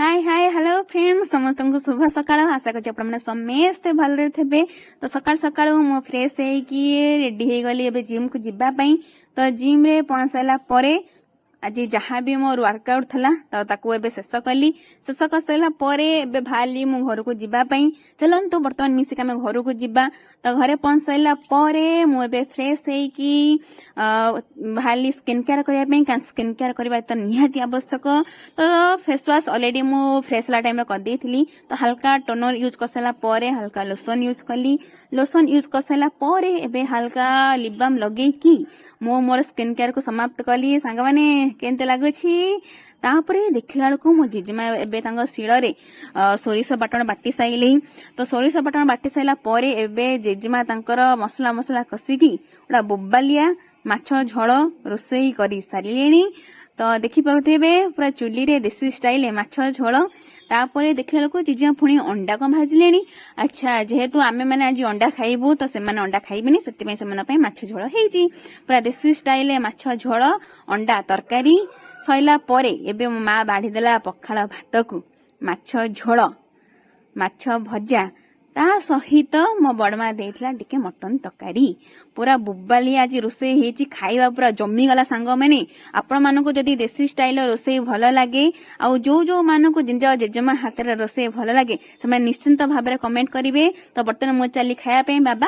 High high, hello friend, ସମସ୍ତଙ୍କୁ ଶୁଭ ସକାଳ। ଆଶା କରୁଛି ଆପଣମାନେ ସମସ୍ତେ ଭଲରେ ଥିବେ। ତ ସକାଳୁ ସକାଳୁ ମୁଁ ଫ୍ରେଶ ହେଇକି ରେଡି ହେଇଗଲି ଏବେ ଜିମ୍କୁ ଯିବା ପାଇଁ। ତ ଜିମ୍ରେ ପହଞ୍ଚି ସାରିଲା ପରେ ଆଜି ଯାହା ବି ମୋର ୱାର୍କଆଉଟ ଥିଲା, ତ ତାକୁ ଏବେ ଶେଷ କଲି। ଶେଷ କରିସାରିଲା ପରେ ଏବେ ବାହାରିଲି ମୁଁ ଘରକୁ ଯିବା ପାଇଁ। ଚାଲନ୍ତୁ, ବର୍ତ୍ତମାନ ମିଶିକି ଆମେ ଘରକୁ ଯିବା। ତ ଘରେ ପହଞ୍ଚି ସାରିଲା ପରେ ମୁଁ ଏବେ ଫ୍ରେଶ ହେଇକି ବାହାରିଲି ସ୍କିନ୍ କେୟାର କରିବା ପାଇଁ, କାରଣ ସ୍କିନ୍ କେୟାର କରିବା ତ ନିହାତି ଆବଶ୍ୟକ। ତ ଫେସ୍ ୱାଶ୍ ଅଲରେଡି ମୁଁ ଫ୍ରେଶ ହେଲା ଟାଇମ୍ରେ କରିଦେଇଥିଲି। ତ ହାଲକା ଟୋନର ୟୁଜ୍ କରିସାରିଲା ପରେ ହାଲକା ଲୋସନ ୟୁଜ୍ କଲି। ଲୋସନ ୟୁଜ୍ କରିସାରିଲା ପରେ ଏବେ ହାଲକା ଲିପ୍ ବାମ୍ ଲଗେଇକି ମୁଁ ମୋର ସ୍କିନ୍ କେୟାରକୁ ସମାପ୍ତ କଲି। ସାଙ୍ଗମାନେ, କେମିତି ଲାଗୁଛି? ତାପରେ ଦେଖିଲା ବେଳକୁ ମୋ ଜେଜେମା ଏବେ ତାଙ୍କ ଶିଳରେ ସୋରିଷ ବାଟଣ ବାଟି ସାରିଲେ। ତ ସୋରିଷ ବାଟଣ ବାଟି ସାରିଲା ପରେ ଏବେ ଜେଜେମା ତାଙ୍କର ମସଲା ମସଲା କଷିକି ଗୋଟେ ବୋବାଲିଆ ମାଛ ଝୋଳ ରୋଷେଇ କରି ସାରିଲେଣି। ତ ଦେଖିପାରୁଥିବେ, ପୁରା ଚୁଲିରେ ଦେଶୀ ଷ୍ଟାଇଲ ମାଛ ଝୋଳ। ତାପରେ ଦେଖିଲା ବେଳକୁ ଜେଜେମା ପୁଣି ଅଣ୍ଡା କଣ ଭାଜିଲେଣି। ଆଚ୍ଛା, ଯେହେତୁ ଆମେ ମାନେ ଆଜି ଅଣ୍ଡା ଖାଇବୁ, ତ ସେମାନେ ଅଣ୍ଡା ଖାଇବେନି, ସେଥିପାଇଁ ସେମାନଙ୍କ ପାଇଁ ମାଛ ଝୋଳ ହେଇଛି। ପୁରା ଦେଶୀ ଷ୍ଟାଇଲରେ ମାଛ ଝୋଳ, ଅଣ୍ଡା ତରକାରୀ ସରିଲା ପରେ ଏବେ ମୋ ମା ବାଢିଦେଲା ପଖାଳ ଭାତକୁ ମାଛ ଝୋଳ, ମାଛ ଭଜା, ତା ସହିତ ମୋ ବଡମା ଦେଇଥିଲା ଟିକେ ମଟନ ତରକାରୀ। ପୁରା ବୁବାଲି ଆଜି ରୋଷେଇ ହେଇଛି, ଖାଇବା ପୁରା ଜମିଗଲା। ସାଙ୍ଗମାନେ, ଆପଣମାନଙ୍କୁ ଯଦି ଦେଶୀ ଷ୍ଟାଇଲର ରୋଷେଇ ଭଲ ଲାଗେ ଆଉ ଯୋଉ ଯୋଉ ମାନଙ୍କୁ ନିଜ ଜେଜେମା ହାତରେ ରୋଷେଇ ଭଲ ଲାଗେ, ସେମାନେ ନିଶ୍ଚିନ୍ତ ଭାବରେ କମେଣ୍ଟ କରିବେ। ତ ବର୍ତ୍ତମାନ ମୁଁ ଚାଲି ଖାଇବା ପାଇଁ। ବାବା।